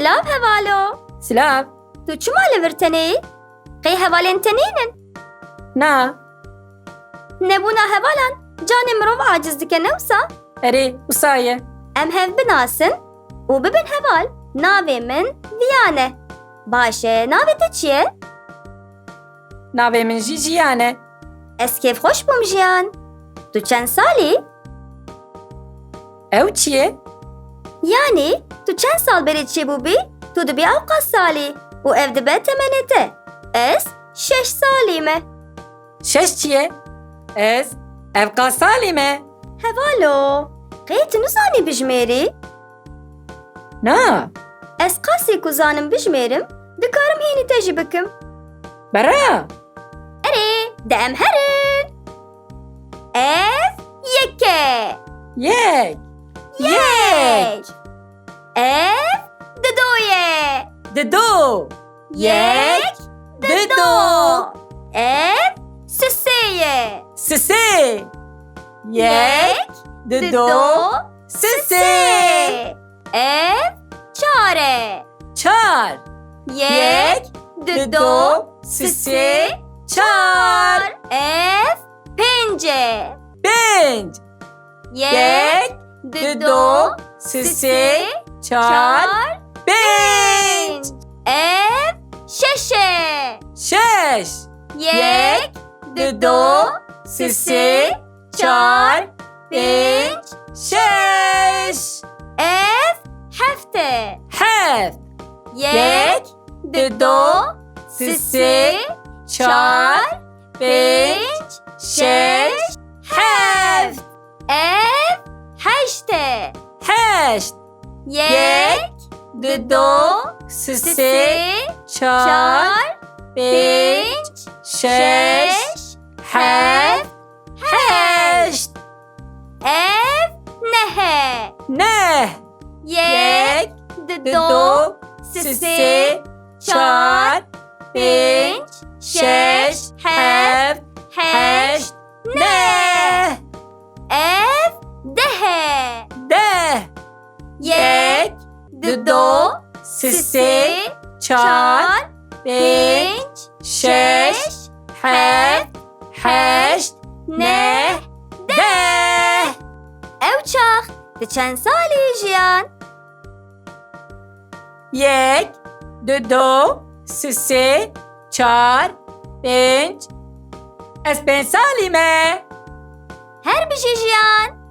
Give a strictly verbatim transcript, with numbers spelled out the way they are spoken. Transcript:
Silav hevalo. Silav. Tu çima li vir tenê yî? Qey hevalên te nînin? Na. Nebûna hevalan canê mirov aciz dike, ne wisa? Erê, wisa ye. Em hev binasin û bibin heval. Navê min Viyan e. Baş e, navê te çi ye? Navê min jî Jiyan e. Ez kêfxweş bûm Jiyan. Tu çend salî? Ew çi ye? Yanî, tu çend sal berê çêbûbî, tu dibî ewqas salî û ev dibe temenê te. Ez şeş salî me. Şeş çi ye? Ez ewqas salî me. Hevalo, qey tu nizanî bijmêrî? Na. Ez qasî ku zanim bijmêrim, dikarim hînî te jî bikim. Bera! Erê, de em herin. Ev yek e. Yek. Yek. Ev dido ye. Dido. Yek, dido. Ev sisê ye. Sisê. Yek, dido, sisê. Ev çar e. Çar. Yek, dido, sisê, çar. Ev pênc e. Pênc. Yek, dido, sisê, çar, pênc. Ev şeş e. Şeş. Yek, dido, sisê, çar, pênc, şeş. Ev heft e. Heft. Yek, dido, sisê, çar, pênc, şeş, heft. Ev heşt e. Heşt. Yek, dido, sisê, çar, pênc, şeş, heft, heşt. Ev neh e. Neh. Yek, dido, sisê, çar, pênc, şeş, heft, heşt, neh. Ev deh e. Deh. Yek, dido, sisê, çar, pênc, şeş, heft, heşt, neh, deh. Ew çax, tu çend salî Jiyan? Yek, dido, sisê, çar, pênc. Ez pênc salî me. Her bijî Jiyan.